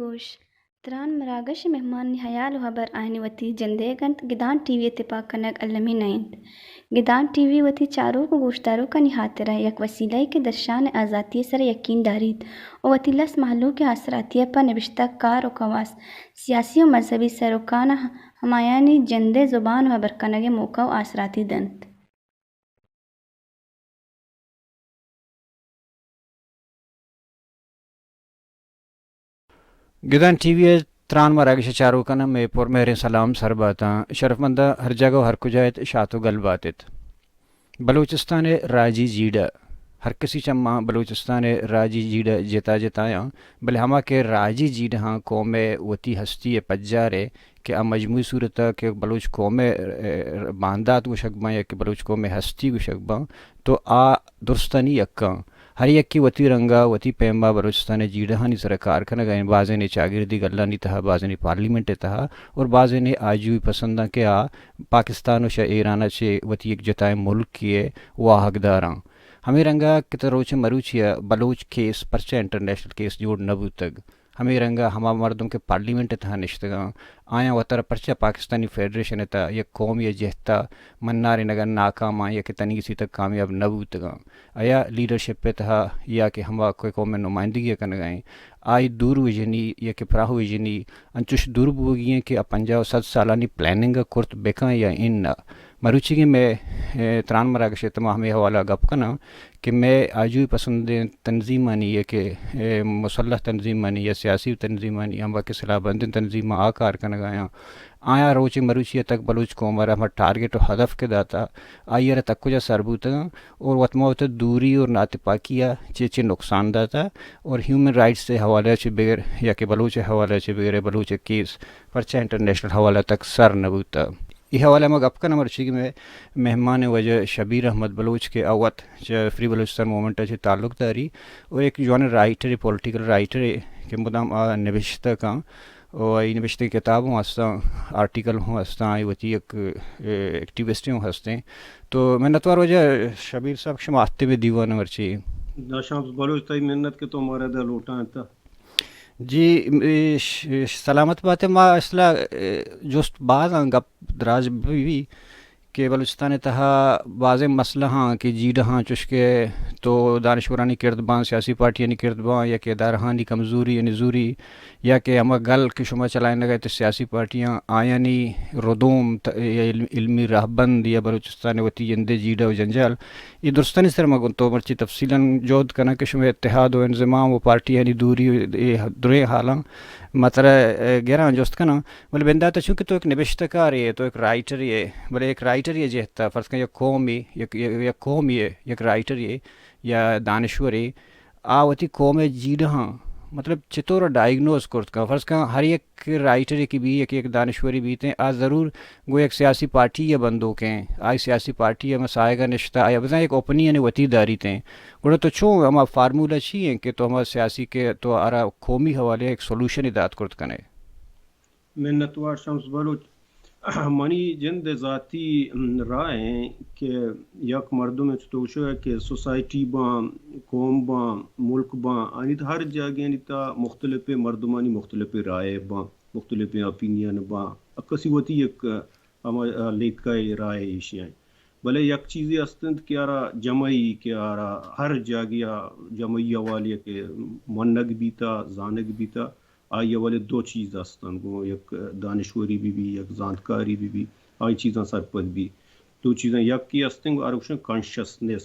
گوش، تران مراگش ءِ مہمانانی ہیال ءُ ہبر آیانی وتی جندئیگ اَنت، گدان ٹی وی ءِ تپاک کنگ المی نہ اِنت۔ گدان ٹی وی وتی چاروک ءُ گوشداروکانی ہاترا یک وسیلہ یے کہ درشان ءِ آزاتی ءِ سرا یکین داریت ءُ وتی لس مہلوک ءِ آسراتی ءَ پہ نبشتہ کار ءُ کواس، سیاسی ءُ مذہبی سروکاں ہمایانی جند ءِ زبان ءُ ہبر کنگ ءِ موقع ءُ آسراتی دنت۔ گدان ٹی وی ءِ تران مراگش ءِ چاروکاں مئے پرمہریں سلام سر باتاں۔ شرفمنداں، ہر جاگہ ءُ ہر کجا ات، شات ءُ گل بات ات۔ بلوچستان ءِ راجی جیڑہ، ہر کسی چماں بلوچستان ءِ راجی جیڑہ جتا جتایاں، بلے ہما کہ راجی جیڑہاں قوم ءِ وتی ہستی ءِ پجار ءِ کہ آ مجموعی صورت ءَ کہ بلوچ قوم ءِ، ءِ، باندات گوشگ باں یا کہ بلوچ قوم ءِ ہستی گوشگ باں، تو آ درستانی یکاں۔ ہر یکے وتی رنگ ءَ وتی پیم ءَ بلوچستان ءِ جیڑہانی سر ءَ کار کنگ ءَ اِنت، بازینے چاگردی گلانی تہا، بازینے پارلیمنٹ ءِ تہا، اور بازینے آجوئی پسنداں کہ آ پاکستان ءُ شہ ایران ءَ چہ وتی یک جتائیں ملکے ءِ واہگداراں۔ ہمے رنگ ءَ کہ تاں روچ مروچی ءَ بلوچ کیس پرچہ انٹرنیشنل کیس جوڑ نہ بوتگ؟ ہمے رنگ ءَ ہما مردم کہ پارلیمنٹ ءِ تہا نشتگاں، آیاں وتارا پرچہ پاکستانی فیڈریشن ءِ تہا یک قومی ءِ جہت ءَ منارینگ ءَ ناکام آں یا کہ تنیگتی تک کامیاب نہ بوتگاں؟ آیا لیڈرشپ ءِ تہا یا کہ ہما کوئی قوم ءِ نمائندگی ءَ کنگ ءَ ایں، آئی دور ویژنی یا کہ پراہ ویژنی انچوش دور بوگی ایں کہ آ پنجاہ ءُ صد سالانی پلاننگ ءَ کرت بکن یا اناں؟ مروچیگیں مئے، اے، تران مراگش ءِ تہا ما ہمے حوالہ ءَ گپ کناں کہ مئے آجوئی پسندیں تنظیمانی یا کہ، اے، مسلح تنظیمانی یا سیاسی تنظیمانی ہم وقت سلاح بندیں تنظیماں آ کار کنگ ءَ آیاں۔ آیاں روچے مروچی ءَ تک بلوچ قوم ءَ را ہما ٹارگٹ ءُ ہدف کہ داتا، آئی ءَ را تک کجا سر بوتگاں اور وت ما وت ءَ دوری اور ناتپاکی ءَ چے چے نقصان داتا اور ہیومن رائٹس ءِ حوالہ ءَ چہ بگر یا کہ بلوچ ءِ حوالہ ءَ چہ بگر بلوچ ءِ کیس پرچہ انٹرنیشنل حوالہ تک سر نہ بوتا۔ اے حوالہ ءَ ما گپ کناں، مرچی کہ مئے مہمان ءِ واجہ شبیر احمد بلوچ کہ آ وت چہ فری بلوچستان موومنٹ ءَ چہ تعلق داری ءُ یک جوانیں رائٹرے، پولیٹیکل رائٹرے کہ مدام آ نبشتہ کن ءُ آئی نبشتگیں کتاب ہوں ہستاں، آرٹیکل ہوں ہستاں، آئی وتی یک، اے، ایکٹیوسٹے ہوں ہستیں۔ تو منتوار واجہ شبیر صاحب کہ شما آتے مئے دیوان ءَ مرچی۔ داشمس بلوچ، تئی منت کہ تو مارا دا لوٹائینتا۔ جی، اے، ش-، ش-، سلامت بات ئے۔ ما اصلا، اے، جست باز آں، گپ دراج بہ بی کہ بلوچستان ءِ تہا بازیں مسئلہ آں کہ جیڑہ آں، چوش کہ تو دانشورانی کرد باں، سیاسی پارٹیانی کرد باں یا کہ ادارہانی کمزوری یا نزوری یا کہ ہما گل کہ شما چلائینگ ءَ ات سیاسی پارٹیاں، آیانی ردوم ت-، یا علم-، علمی راہبند یا بلوچستان ءِ وتی جند ءِ جیڑہ ءُ جنجال، اے درستانی سر ءَ ما گوں تو مرچی تفصیلاً جہد کناں کہ شمئے اتحاد ءُ انضمام ءُ پارٹیانی دوری ءُ اے دریں حالاں ما ترا، اے، گراں جست کناں۔ بلے بندات ءَ چونکہ تو یک نبشتہ کارے ئے، تو یک رائٹرے ئے، بلے یک رائٹرے ءِ جہت ءَ فرض کن یک قومے، یک، یک، یک قومے ئے، یک رائٹرے ئے یا دانشورے، آ وتی قوم ءِ جیڑہاں، مطلب، چطور ڈائگنوز کرت کن؟ فرض کن ہر یک رائٹرے کہ بی، یک، یک دانشورے بیتیں، آ ضرور گوں یک سیاسی پارٹی ءَ بندوکیں، آئی سیاسی پارٹی ءِ ہما ساہگ ءَ نشتہ، آئی ءَ بزاں یک اوپینینے وتی داریتیں۔ گڑا تو چوں ہما فارمولا چی ایں کہ تو ہما سیاسی کہ تو آرا قومی حوالے ءَ یک سولوشنے دات کرت کن ئے؟ منتوار شمس بلوچ۔ منی جند ءِ ذاتی راہ ایں کہ یک مردم ءَ چو تو گوشگ ءَ کہ سوسائٹی باں، قوم باں، ملک باں، آنی تہ ہر جاگہانی تہ مختلفیں مردمانی مختلفیں رائے باں، مختلفیں اوپینین باں۔ ہر کسی وتی یک ہما لیکہ ءِ رائے ایشی ءَ۔ بلے یک چیزے است انت کہ آرا جمعی، کہ آرا ہر جاگہ ءَ جمعی حوالے ءَ کہ منگ بیتا، زانگ بیتا، آئی حوالے دو چیز است انت، گوں یک دانشوری بہ بی، یک زانتکاری بہ بی، آئی چیزاں سرپد بی۔ دو چیزاں یکے است انت، آرا گوشن کانشسنس۔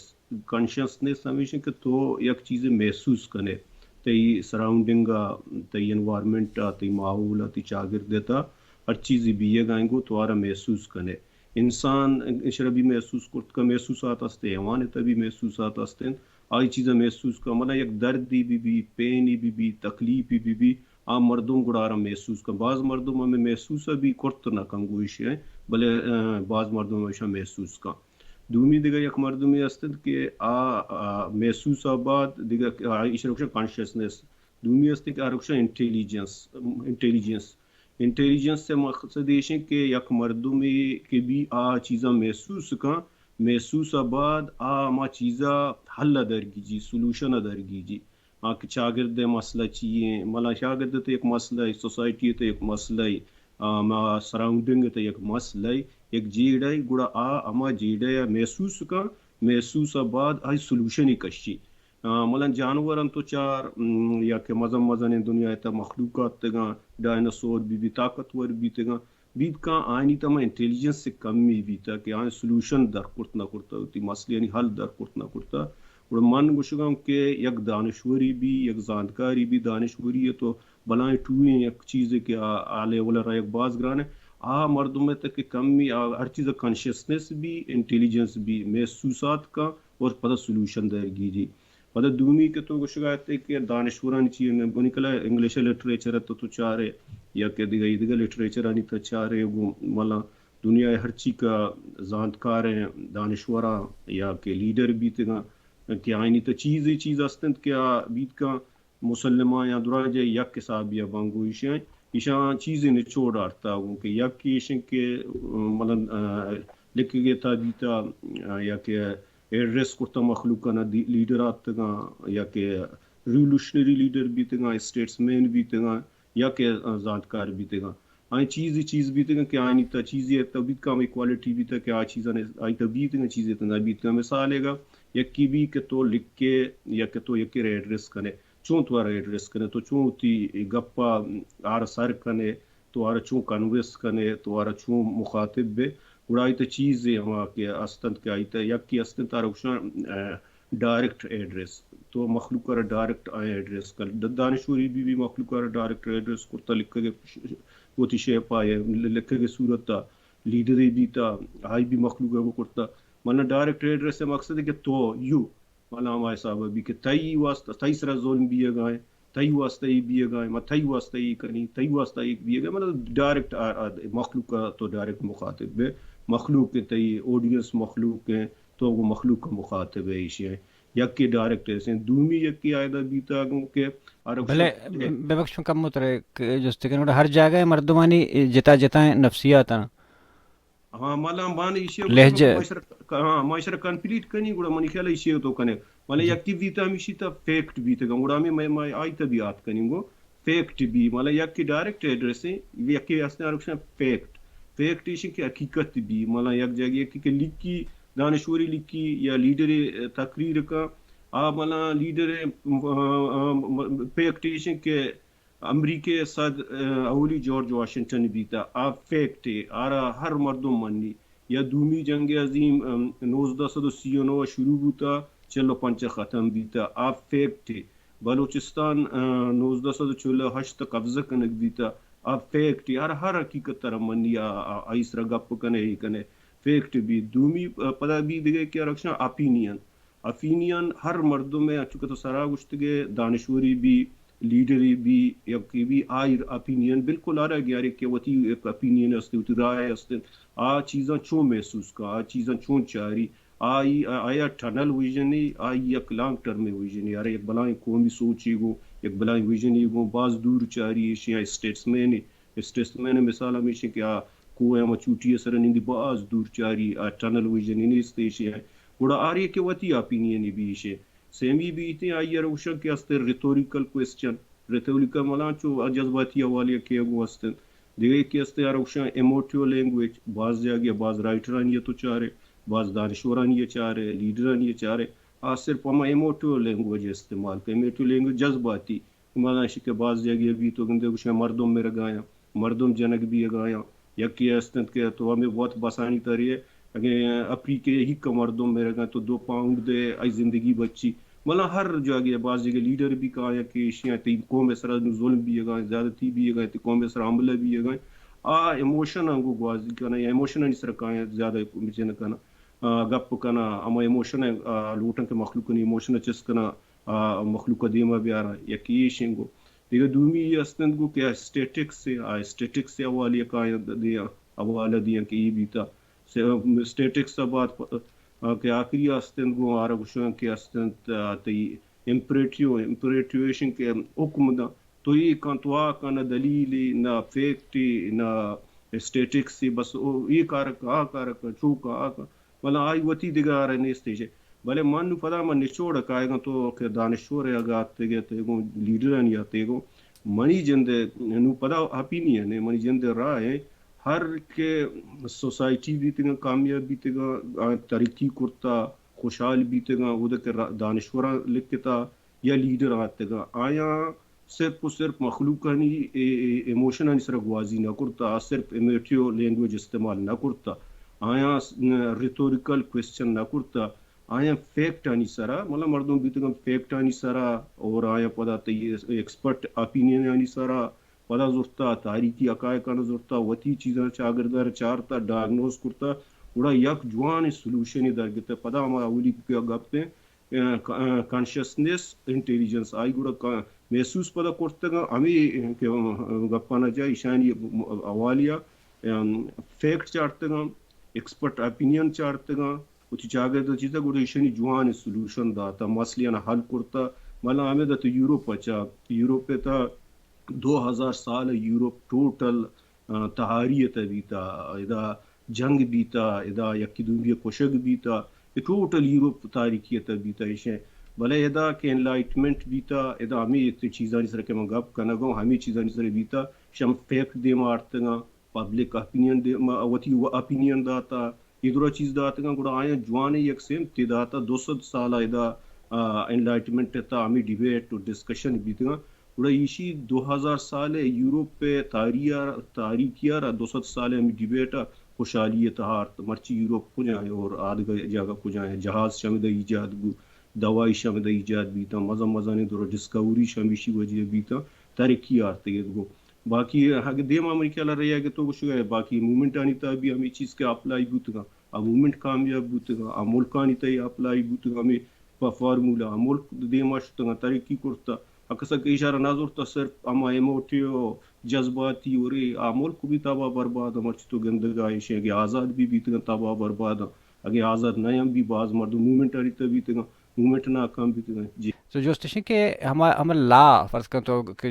کانشسنس ہمیش انت کہ تو یک چیزے محسوس کنے، تئی سراؤنڈنگ ءَ، تئی انوائرمنٹ ءَ، تئی ماحول ءَ، تئی چاگرد ءِ تہ ہر چیزی بیگا انگو تو آرا محسوس کنے۔ انسان اشرا بھی محسوس کرت کا، محسوسات ہستے، حیوان تا بھی محسوسات ہستے۔ آئی چیزا محسوس کا، مطلب یک دردی بھی بھی، پینی بھی بھی، تکلیفی بھی بھی، آ مردم گڑا آرا محسوس کا۔ بعض مردم ہمیں محسوس بھی کرت نہ کن گوشی ہیں، بلے، آ، بعض مردم ہمیشہ محسوس کا۔ دومی دیگه یک مردمی است کہ آ، آ، محسوس آباد دیگه، آ، ایش رکشن کانشسنس۔ دومی است کہ آ رکشن انٹیلیجنس، انٹیلیجنس۔ انٹیلیجنس سے مقصد ایش ہے کہ یک مردمی کہ بھی آ چیزا محسوس کن، محسوس آباد آ ہما چیزا حل درگیجی، سولوشن درگیجی۔ آ کہ چاگرد ء مسئلہ چی ایں، ملا چاگرد ء تو یک مسئلہ ء، سوسائٹی ء تو یک مسئلہ ء، آ، ما سراؤنڈنگ ء تو یک مسئلہ ء، یک جیڑہ ء، گڑا آ ہما جیڑہ ء محسوس کن، محسوس ء بعد آئی سولوشن ء کشی۔ آ، ملا جانور انت تو چار، م، یا کہ مزن مزنیں دنیا ء تہ مخلوقات تگاں، ڈائناسور بی بی، طاقتور بیتگاں، بیت کاں آیانی تہ ہما انٹیلیجنس ء کمی بیتہ کہ آیاں سولوشن در کرت نہ کرتہ، وتی مسئلہانی حل در کرت نہ کرتہ۔ گڑا من گوشگاں کہ یک دانشوری بی، یک زانتکاری بی، دانشوری ء تو بلائیں ٹوئیں یک چیزے کہ آ، آ لیول ء را یک باز گران ء، آ مردم ء تہ کہ کمی آ ہر چیز ء کانشسنس بی، انٹیلیجنس بی، محسوسات کاں اور پدا سولوشن در گیجی۔ پدا دومی کہ تو گوشگا ات کہ دانشورانی چی، منی کلا انگلش لٹریچر ات تو چارے یا کہ دگہ دگہ لٹریچرانی تو چارے، گوں ملا دنیا ء ہرچی کہ زانتکاریں دانشوراں یا کہ لیڈر بیتگاں کہ آئینی تو چیزے چیز استنت کہ آ بیت کاں مسلماں یا دراجے یک حسابی ء بنگو ایشاں، ایشاں چیزے نچوڑ آرتا گوں کہ یک ایشن کہ، مطلب، آ، لکھگے تا بیتا، آ، یا کہ ایڈریس کرتا مخلوق نا دی-، لیڈر آتگاں یا کہ ریولوشنری لیڈر بیتگاں، اسٹیٹس مین بیتگاں یا کہ، آ، زانتکار بیتگاں۔ آئی چیز چیز بیتگاں کہ آنی تا چیزی تا بیت کام کوالٹی بیتا کہ آ چیزاں آئی تا بیتگاں، چیزی تا نہ بیتگاں۔ مثال ہے گا یکی بھی کہ تو لکھ کے یا کہ تو یکی ایڈریس کنے، چون تو آرا ایڈریس کنے، تو چون وتی گپا آرا سر کنے، تو آرا چون کنوینس کنے، تو آرا چون مخاطب بے، گڑا آئی تا چیزے ہما کہ استنت کہ آئی تا یکی استنت آرا گوشاں، آ، ڈائریکٹ ایڈریس۔ تو مخلوق آرا ڈائریکٹ آئی ایڈریس کن۔ د-، دانشوری بی بی مخلوق آرا ڈائریکٹ ایڈریس کرتا لکھگے، وتی شیپ آئے لکھگے صورت تا لیڈرے بیتا، آئی بھی مخلوق کو کرتا۔ من ڈائریکٹ ایڈریس مقصد ہے کہ تو یو ملا ہما حساب ء بی کہ تئی واسطہ، تئی سرا ظلم بیگا ایں، تئی واسطہ ای بیگا ایں، ما تئی واسطہ ای کنی، تئی واسطہ ای بیگا ایں، مطلب ڈائریکٹ آ، آ، مخلوق ء تو ڈائریکٹ مخاطب بے، مخلوق ء تئی آڈینس مخلوق ء، تو گو مخلوق ء مخاطب ہے ایشی ہیں۔ یکی ڈائریکٹ ایسے، دومی یکی آیدا بیتا گوں کہ آرکشن بلے، ببخش کم مترے کہ جست کن، ہر جاگہ مردمانی جتا جتا نفسیات ہیں۔ ہاں، مالا مان ایشی ء لہجہ۔ ما ایشرا، ہاں، ما ایشرا کمپلیٹ کنی، گڑا منی خیال ایشی ء تو کنے۔ مالا جی۔ یکی بیتا ہمیشی تا فیکٹ بیتگا، گڑا ہمیں میں، میں آئی تا بھی آت کنی گو فیکٹ بی، مالا یکی ڈائریکٹ ایڈریس ہے، یکی ہستے آرکشن فیکٹ۔ فیکٹ ایشی کہ حقیقت بی، مالا یک جگہ یکی کہ لکی، دانشوری لکی یا لیڈر تقریر کا، آ مالا لیڈر، آ، آ، فیکٹ ایشی کہ امریکہ ء صد، آ، اولی جارج واشنگٹن بیتا، آ فیکٹ ء، آرا ہر مردم منی۔ یا دومی جنگ عظیم، ام، نوزدہ سد و سی و نو ء شروع بوتا، چل و پنچ ء ختم بیتا، آ فیکٹ ء۔ بلوچستان، آ، نوزدہ سد و چل و ہشت ء قبضہ کنگ بیتا، آ فیکٹ ء۔ ہر، ہر حقیقت ترا منی، آ، آ، آئی سرا گپ کنے، ای کنے، فیکٹ بی۔ دومی، آ، پدا بی دگہ کہ آرکشن اپینین۔ اپینین ہر مردم ء، انچو کہ تو سرا گوشتگے، دانشوری بی، لیڈری بی، یکی بی، آئی اپینین بالکل آرا گیارے کہ وتی یک اپینین است، وتی رائے است۔ آ چیزاں چون محسوس کا، آ چیزاں چون چاری، آئی، آیا ٹنل ویژن ای، آئی یک لانگ ٹرم ویژن ای، آرا یک بلائیں قومی سوچی گو، یک بلائیں ویژن ای گو، باز دور چاری ایشی، آ اسٹیٹس مین ای۔ اسٹیٹس مین ء مثال ہمیش انت کہ آ کوہ ء ہما چوٹی ء سر ء نندی باز دور چاری، آ ٹنل ویژن ء نیست ایشی ء۔ گڑا آ رے کہ وتی اپینین ء بی ایشی ء۔ سیمی بیت آئی ء روشن کہ است ریٹوریکل کوئسچن، ریٹوریکل ملان چو جذباتی حوالے ء کہ گو است انت۔ دگہ کہ است آ روشن ایموٹیو لینگویج، باز جاگہ باز رائٹرانی ء تو چارے، باز دانشورانی ء چارے، لیڈرانی ء چارے، آ صرف ہما ایموٹیو لینگویج استعمال کہ ایموٹیو لینگویج جذباتی۔ مانا ایشی کہ باز جاگہ بیت و گندے گوشے مردم مرگایاں، مردم جنگ بیگایاں۔ یکی است انت کہ تو ہمے وت بسانی تری، اگے اپریکے ہیک مردم مرگاں تو دو پاؤنڈ دے، آئی زندگی بچی۔ ملا ہر جاگہ باز جاگہ لیڈر بھی کایاں کہ ایشیاں تئی قوم سرا نو ظلم بیگا، زیادتی بیگا، تئی قوم سرا حملہ بیگا۔ آ ایموشن آں گوں گوازی کناں یا ایموشن آنی سرا کایاں زیادہ بجن کناں، آ، گپ کناں، ہما ایموشن ء، آ، لوٹاں کہ مخلوق آنی ایموشن ء چست کناں، آ، مخلوق ء دیما بیاراں، یکے ایش انت گوں۔ دگہ دومی ہست انت گوں کہ اسٹیٹکس ء، آ اسٹیٹکس ء حوالے ء کایاں دیاں، حوالہ دیاں کہ اے بیتا۔ اسٹیٹکس ء بعد پ-، آ، کہ آخری ہست انت گوں آرا گوشاں کہ ہست انت، آ، تئی امپریٹیو، امپریٹیو ایش انت کہ حکم داں۔ تو اے کن، تو آ کن، نہ دلیلے، نہ فیکٹے، نہ اسٹیٹکسے، بس او اے کار کن، آ کار کن، چو کن، آ کن۔ بلے آئی وتی دگہ آرا نیست ایشے۔ بلے من نوں پدا من نچوڑ ء کائیگاں، تو کہ دانشور ء اگاں اتیگ ء تئی گوں لیڈرانی اتیگ گوں، منی جند ء نوں پدا اپینین ء، منی جند ء راہ ء ہر کہ سوسائٹی بیتگاں، کامیاب بیتگاں، آ ترقی کرتا، خوشحال بیتگاں، اود کہ را-، دانشوراں لکھتا یا لیڈر آتگاں، آیاں صرف و صرف مخلوقانی اے، اے، ایموشنانی سرا گوازی نہ کرتا، آ صرف امیٹیو لینگویج استعمال نہ کرتا، آیاں س-، ریٹوریکل کوئسچن نہ کرتا، آیاں فیکٹانی سرا، مطلب مردم بیتگاں فیکٹانی سرا، اور آیاں پدا تئی ایکسپرٹ اپینینانی سرا پدا زرتا، تاریخی حقائقاں زرتا، وتی چیزاں چاگردار چارتا، ڈائگنوز کرتا، گڑا یک جوان سلوشنے درگتا۔ پدا ہما اولی گپ ء، ک-، کانشسنس، انٹیلیجنس، آئی گڑا کا-، محسوس پدا کرتگاں، ہمے کہ گپاں جا ایشانی حوالیا، ام، فیکٹ چارتگاں، ایکسپرٹ اپینین چارتگاں، وتی چاگرد ء چیزا گڑا ایشانی جوان سلوشن داتا، مسئلہ آناں حل کرتا۔ ملا حامد ء تو یورپ ء چا، یورپ ء تا دو ہزار سال ء یورپ ٹوٹل، آ، تہاری ء تہ بیتا، ادا جنگ بیتا، ادا یکی دومی ء کشگ بیتا، اے ٹوٹل یورپ تاریکی ء تہ بیتا ایشیں۔ بلے ادا کہ انلائٹمنٹ بیتا، ادا ہمے چیزانی سر کہ من گپ کنگ ء، ہمے چیزانی سر بیتا، شم فیکٹ دیما آرتگاں، پبلک اپینین دے-، ما-، وتی و-، اپینین داتا، اے درا چیز داتگاں، گڑا آیاں جوانیں یک سمتے داتا، دو سد سال ء ادا، آ، انلائٹمنٹ ء تھا ہمے ڈیبیٹ و ڈسکشن بیتگاں۔ گڑا ایشی دو ہزار سال ء یورپ ء تاریخ ء، تاریخی ء را دو سد سال ء ہمے ڈیبیٹ ء خوشحالی ء تہا آرت۔ مرچی یورپ کجا ء اور آدگہ جاگہ کجا ء، جہاز شمدا ایجاد بو، دوائی شمدا ایجاد بیتاں، مزن مزنیں درا ڈسکوری شمیشی وجہ بیتاں، ترقی آرتگ ات گو۔ باقی اگہ دیما منی خیال ء رہی اگہ تو گوشگ ء باقی موومنٹانی تہا بھی ہمے چیز کہ اپلائی بوتگاں، آ موومنٹ کامیاب بوتگاں، آ ملکانی تہا اپلائی بوتگاں، ہمے پہ فارمولا آ ملک دیما شتگاں، ترقی کرتا۔ اکسا کہ اشارہ نہ زرتا، صرف ہما ایموٹیو جذباتی ورے آ ملک بھی تباہ برباد، مرچی تو گندگا ایشیں کہ آزاد بھی بیتگاں تباہ برباد، اگہ آزاد نہ ہم بھی باز مردم موومنٹانی تہا بیتگاں، موومنٹ ناکام بیتگاں۔ جی۔ تو جست اش کہ ہما، ہما لا فرض کن تو کہ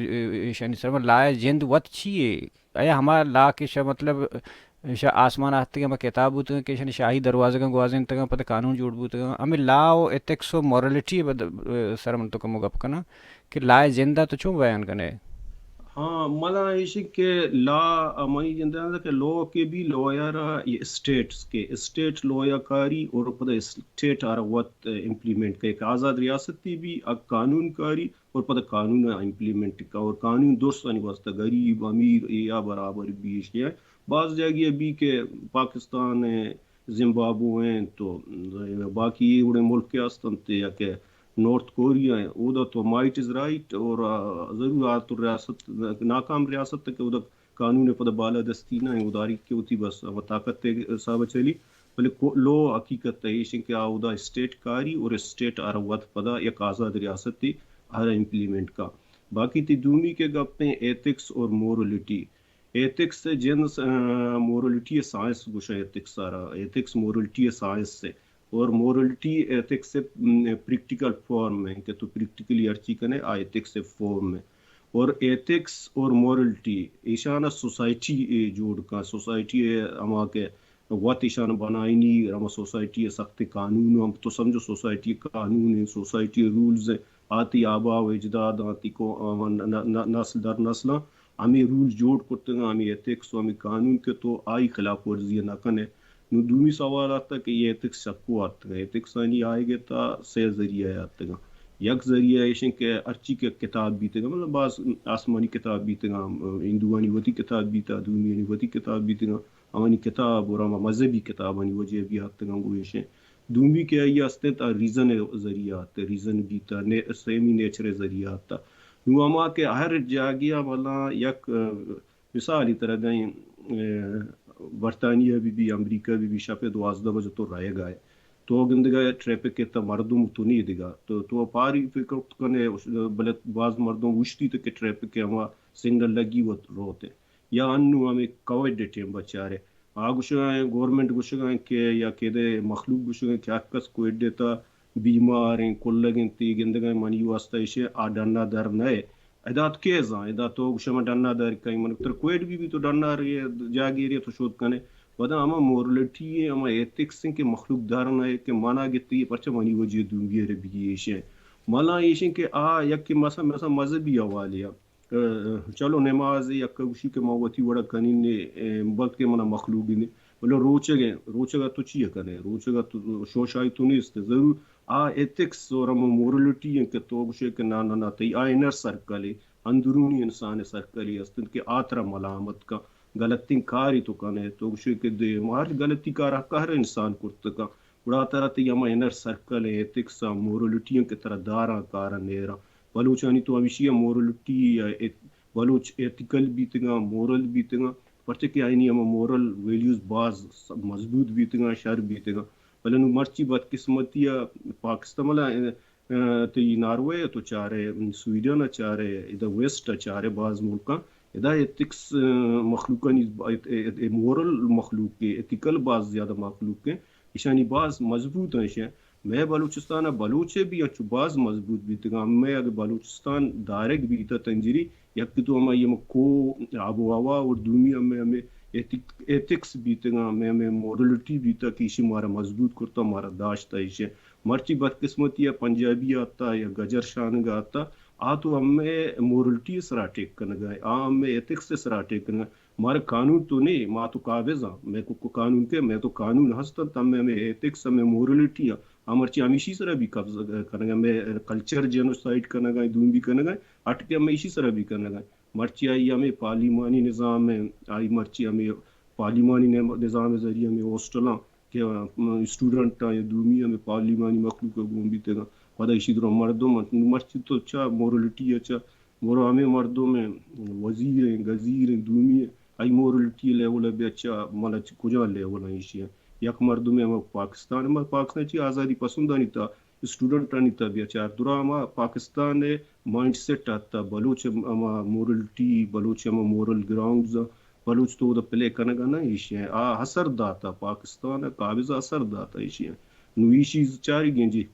ایشانی سر لا جند وت چی ہے؟ آیا ہما لا کہ شہ مطلب شہ آسمان آتگاں، ہما کتاب بوتگاں کہ شہ شاہی دروازگاں گوازینتگاں، پدا قانون جوڑ بوتگاں، ہمیں لا و ایتھکس و مورالٹی بد-، سر من تو کمو گپ کناں کہ لا جندا تو چون بیان کنے؟ ہاں، ملا ایشی کہ لا، منی جندا کہ لو کہ بھی لویا را یہ اسٹیٹس کہ اسٹیٹ لویا کاری اور پدا اسٹیٹ آرا وت امپلیمنٹ کہ ایک آزاد ریاستی بھی اک قانون کاری اور پدا قانون ء امپلیمنٹ کا، اور قانون درستانی واسطہ غریب، امیر، اے یا برابر بیش یا بعض جاگہ بی کہ پاکستان ء، زمبابوے ء تو باقی اے وڑیں ملک کہ است انت یا کہ نارتھ کوریا ء، اودا تو مائٹ از رائٹ اور، آ، ضرور آ تو ریاست، ناکام ریاست کہ اودا قانون ء پدا بالادستی نہ، او داری کہ وتی بس ہما طاقت ء حساب ء چلی، بلے کو-، لو حقیقت ء ایش انت کہ آ اودا اسٹیٹ کاری اور اسٹیٹ ہر وت پدا یک آزاد ریاستے ہر امپلیمنٹ کا۔ باقی تی دومی کہ گپیں ایتھکس اور مورالٹی، ایتھکس ء جند، آ، مورالٹی ء سائنس گوشاں ایتھکس ء را، ایتھکس مورالٹی ء سائنس ء اور مورالٹی ایتھکس ء، م، پریکٹیکل فارم ء کہ تو پریکٹیکلی ہرچی کنے آ ایتھکس ء فارم ء۔ اور ایتھکس اور مورالٹی ایشان ء سوسائٹی ء جوڑ کن، سوسائٹی ء ہما کہ وت ایشان بنائینی، ہما سوسائٹی ء سخت قانون ہم تو سمجھو سوسائٹی ء قانون ء، سوسائٹی ء رولز ء، آتی آبا و اجداد آتی کو-، آ، ن-، ن-، ن-، نسل در نسل ہمے رول جوڑ کرتگاں، ہمے ایتھکس و ہمے قانون کہ تو آئی خلاف ورزی نہ کنے۔ نوں دومی سوال آتا کہ یہ ایتھکس چکو آتگا؟ ایتھکس آنی آئیگ ء تا سے ذریعہ آتگاں۔ یک ذریعہ ایشیں کہ ہرچی کہ کتاب بیتگاں، مطلب باز آسمانی کتاب بیتگاں، ہندوانی وتی کتاب بیتا، دومیانی وتی کتاب بیتگاں، آوانی کتاب اور ہما مذہبی کتابانی وجہ بھی آتگاں گو ایشیں۔ دومی کہ آئی است انت، آ ریزن ء ذریعہ آت، ریزن بیتا، نے-، سیمی نیچر ء ذریعہ آتا۔ نوں ہما کہ ہر جاگہ ء ملاں یک، آ، مثالی ترا دئیں، برطانیہ بہ بی، امریکہ بہ بی، شپ ء دوازدہ بجہ تو رہگا ئے، تو گندگا ئے ٹریفک ء تہ مردم تو نی دگا، تو تو پاری فکر کنے، بلے باز مردم اوشتی تو کہ ٹریفک ء ہما سگنل لگی وت روت۔ یا انو ہمے کووڈ ء ٹیم بچارے، آ گوشگا ایں، گورنمنٹ گوشگا ایں کہ یا کہ دے مخلوق گوشگا ایں کہ ہر کس کووڈ ء تہ بیمار ایں، کلگ ایں، تی گندگا ایں، منی واسطہ ایشے آ ڈنا در نئے۔ ادا تو کے زان، ادا تو گوشے من ڈنا در کئیں، من تر کووڈ بہ بی تو ڈنا رے جاگے رے تو شود کنے۔ پدا ہما مورلٹی ایں، ہما ایتھکس ایں کہ مخلوق در نئے کہ منا گتی پرچہ منی وجہ دومی ء بگی ایشے۔ ملا ایشے کہ آ یک کہ مثلا، مثلا مذہبی حوالے ء چلو نماز یک گوشی کہ ما وتی وڑا کنین نے، بلکہ منا مخلوق نے، بلے روچگ ایں، روچگا تو چی کنے؟ روچگا تو شوشائی تو نیست۔ ضرور آ ایتھکس اور ہم مورلٹی ایں کہ تو گوشے کہ نا، نا، نا، تئی آ انر سرکل اے، اندرونی انسان سرکل اے است کہ آ ترا ملامت کا، غلطیں کاری تو کنے، تو گوشے کہ دے، ہر غلطی کار حق ہر انسان کرت کا۔ گڑا ترا تئی ہما انر سرکل ایں، ایتھکس آں، مورلٹی ایں کہ ترا داراں کاراں نیراں۔ بلوچانی تو ہمیشی ء مورلٹی یا ایت-، بلوچ ایتھیکل بیتگاں، مورل بیتگاں، پرچہ کہ آئینی ہما مورل ویلیوز باز س-، مضبوط بیتگاں، شر بیتگاں۔ بلے نوں مرچی بدقسمتی ء پاکستان ملا، ا، تئی ناروے ء تو چارے، سویڈن ء چارے، ادا ویسٹ ء چارے، باز ملکاں ادا ایتھکس، ا، مخلوقانی ب-، ات-، ات-، مورل مخلوق کے، ایتھیکل باز زیادہ مخلوق کے، ایشانی باز مضبوط ہیں ایشاں۔ مئے بلوچستان ء بلوچ ء بھی انچو باز مضبوط بیتگاں۔ مئے اگہ بلوچستان دارگ بیتہ تنجری، یک تو ہمائی ہم کو آب و ہوا اور دومی ہمیں، ہمیں ایتھک-، ایتھکس بیتگاں، ہمیں، ہمیں مورلٹی بیتہ کہ ایشی مارا مضبوط کرتا، مارا داشتہ ایشی۔ مرچی بدقسمتی یا پنجابی آتا یا گجر شانگ آتا، آ تو ہمیں مورلٹی سرا ٹیک کنگا، آ ہمیں ایتھکس سرا ٹیک کنگا۔ مارا قانون تو نے، ما تو قابض آں، مئے کو، کو قانون کے، مئے تو قانون ہست انت، ہمیں، ہمیں ایتھکس، ہمیں مورلٹی آں، آ مرچی ہمیشی سرا بھی قبضہ کنگا، مئے کلچر جینوسائیڈ کنگا، دوم بھی کنگا، اٹ کے ہمیں ایشی سرا بھی کنگا۔ مرچی آئی ہمیں پارلیمانی نظام ہے، آئی مرچی ہمیں پارلیمانی نظام ذریعہ ہمیں ہاسٹلاں کہ، م، اسٹوڈنٹ آں یا دومی ہمیں پارلیمانی مخلوق گون بیتگاں۔ پدا ایشی درا مردم انت۔ نوں مرچی تو چا مورلٹی ء چا، برو ہمیں مردم ہیں، وزیر ہیں، گزیر ہیں، دومی ہیں، آئی مورلٹی لیول ء بیا چا، مالا چ-، کجا لیول ہیں ایشی ہیں؟ یک مردم ہیں، ہما پاکستان، ہما پاکستان چی آزادی پسندانی تا، اسٹوڈنٹانی تا بیا چار۔ درا ہما پاکستان ء مائنڈ سیٹ آتا، بلوچ ہما مورلٹی، بلوچ ہما مورل گراؤنڈز، بلوچ تو دا پلے کنگا نہ ایشی ہیں۔ آ اثر داتا، پاکستان ء قابض اثر داتا ایشی ہیں۔ نو ایشی چاری گنجی۔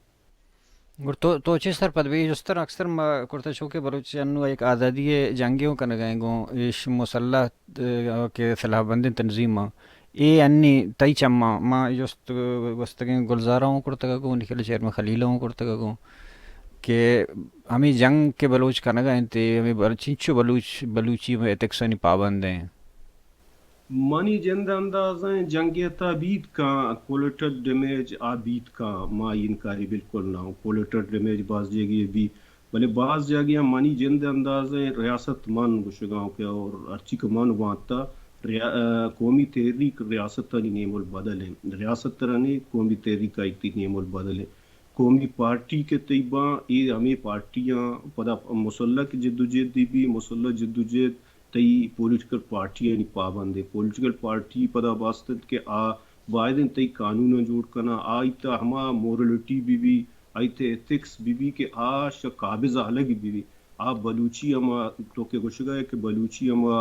گڑا تو، تو چے سرپد بے؟ جستر اکثر ما کرتا چو کہ بلوچ انو یک آزادی ء جنگے اوں کنگا ایں گوں ایش مسلح، اه، کہ سلاح بندیں تنظیم آں۔ اے انی تئی چماں ما جست گوستگیں گلزارا اوں کرتگا گوں، نکھل چیئرمین خلیل اوں کرتگا گوں کہ ہمیں جنگ کہ بلوچ کنگا انت، ہمیں بل-، چنچو بلوچ، بلوچی ہمیں ایتھکسانی پابند ہیں۔ منی جند ء انداز ء جنگ ء تہ بیت کن، کولیٹرل ڈیمیج آ بیت کن، ما انکاری بالکل نہ اوں۔ کولیٹرل ڈیمیج باز جاگہ ء بی، بلے باز جاگہ ء منی جند ء انداز ء ریاست من گوشگاں کہ اور ہرچی کہ من وانتا، ریا-، ا، قومی تحریک ریاست آنی نیم البدل ہیں۔ ریاست ترانی قومی تحریک آئی تی نیم البدل ہیں۔ قومی پارٹی کہ تئی باں، اے ہمے پارٹیاں پدا مسلح کہ جدوجہد دی بی، مسلح جدوجہد تئی پولیٹیکل پارٹیانی پابند ایں۔ پولیٹیکل پارٹی پدا بست انت کہ آ باید انت تئی قانوناں جوڑ کناں، آئی تہ ہما مورلٹی بی بی، آئی تہ ایتھکس بی بی کہ آ شہ قابض الگ بی بی۔ آ بلوچی ہما تو کہ گوشگا ئے کہ بلوچی ہما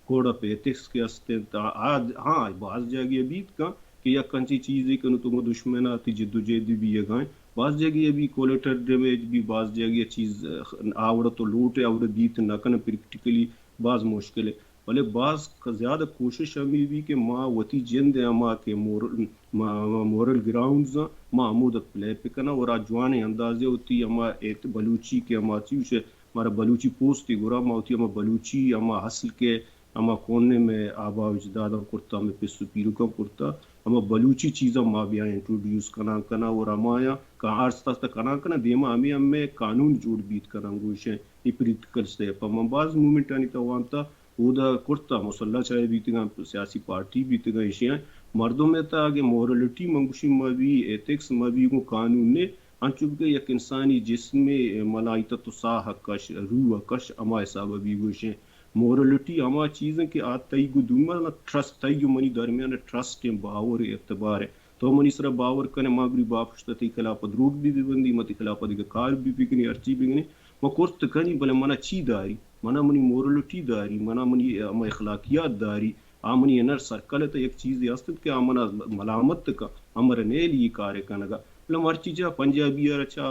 کوڈ آف ایتھکس کہ است انت، آ، آ، ہاں، باز جاگہ بیت کن کہ یک انچیں چیزے کہ نوں تو گوں دشمن ء تئی جدوجہد بیگ ء انت۔ باز جاگہ ء بی کولیٹرل ڈیمیج بی، باز جاگہ ء چیز، اه، آ وڑ ء تو لوٹ ئے، آ وڑ ء بیت نہ کن، پریکٹیکلی باز مشکل ہے۔ بلے باز ک-، زیادہ کوشش ہمے بی کہ ما وتی جند ء ہما کہ مور-، ما، ما مورل گراؤنڈز آں، ما ہمود ء پلے بکناں اور آ جوانیں اندازے وتی ہما ایت بلوچی کہ ہما چی گوشے مارا بلوچی پوسٹ ء گورا ما وتی ہما بلوچی ہما اصل کہ ہما کون نے مئے آبا و اجداداں کرتا، مئے پس و پیرکاں کرتا، ہما بلوچی چیزاں ما بیا انٹروڈیوس کناں کناں اور ہمایاں کہ آستہ آستہ کناں کناں دیما ہمے ہمے قانون جوڑ بیت کناں گوشیں۔ اے پریکٹیکل سٹیپ ء من باز موومنٹانی تہ وانتا، اودا کرتا مسلح چاہے بیتگاں، سیاسی پارٹی بیتگاں، ایشیاں مردم ء تہ اگہ مورلٹی من گوشی مہ بی، ایتھکس مہ بی، گوں قانون نے، انچو کہ یک انسانی جسمے ملائیت تو ساہ کش، روح کش، ہما حساب ء بی گوشیں۔ مورلٹی ہما چیز انت کہ آ تئی گوں دومی ءَ ٹرسٹ، تئی گوں منی درمیان ءَ ٹرسٹ انت، باور ءُ اعتبار انت۔ تو منی سرا باور کنے، ما گڑی باپشت ءَ تئی خلاف ءَ دروگ بہ بندی، ما تئی خلاف ءَ دگہ کار بہ بکنی، ہرچی بکنی، ما کرت کنی، بلے منا چی داری؟ منا منی مورلٹی داری، منا منی ہما اخلاقیات داری، آ منی انر سرکل ءِ تہ یک چیزے است انت کہ آ منا ملامت کن، آ مارا نیلی اے کار ءَ کنگ ءَ۔ بلے مرچی چہ پنجابی ءَ را چہ،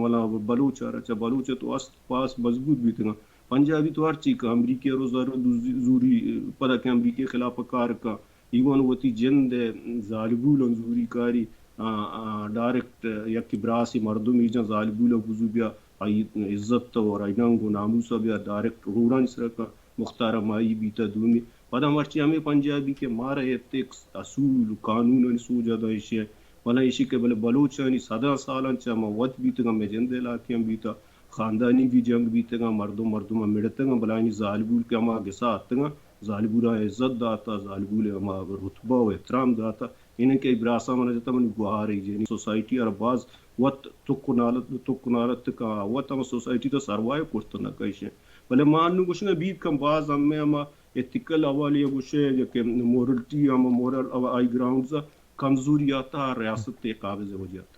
ولا بلوچ ءَ را چہ، بلوچ ءَ تو است پاس مضبوط بیتگاں۔ پنجابی تو ہرچی کہ امریکہ ءَ رو زر ءُ دزی زوری، پدا کہ امریکہ ءِ خلاف ءَ کار کن، ایوان وتی جند ءِ زالبولاں زوری کاری، آ، آ، ڈائریکٹ یکے براسی مردم ایجاں زالبول ءَ گوزو بیا، آئی عزت ءَ اور آئی ننگ ءُ ناموس ءَ بیا ڈائریکٹ روڈانی سرا کن، مختار مائی بیتا دومی۔ پدا مرچی ہمے پنجابی کہ مارا ایتھکس، اصول ءُ قانونانی سوج ءَ داں ایشی ءَ، بلے ایشی کہ بلے بلوچانی صداں سالاں چہ ما وت بیتگاں، مئے جند ءِ علاقیاں بیتا، خاندانی بھی جنگ بیتگاں، مردم مردم ءَ مڑتگاں، بلائینی زالبول کہ ہما گسا اتگاں، زالبولاں عزت داتا، زالبول ءَ ہما رتبہ ءُ احترام داتا۔ اناں کہ براساں من جتا منی گوہار ءَ، یعنی سوسائٹی ءَ را باز وت تک ءُ نالت، تک ءُ نالت کا وت ہما سوسائٹی تو سروائیو کرت نہ کشیں۔ بلے ما انو گوشنا بیت کم باز ہمیں ہما ایتھیکل حوالے ءَ گوشے کہ مورلٹی، ہما مورل ہائی گراؤنڈز کمزوری آتا، ریاست ءِ قابض ءِ وجہ آتا۔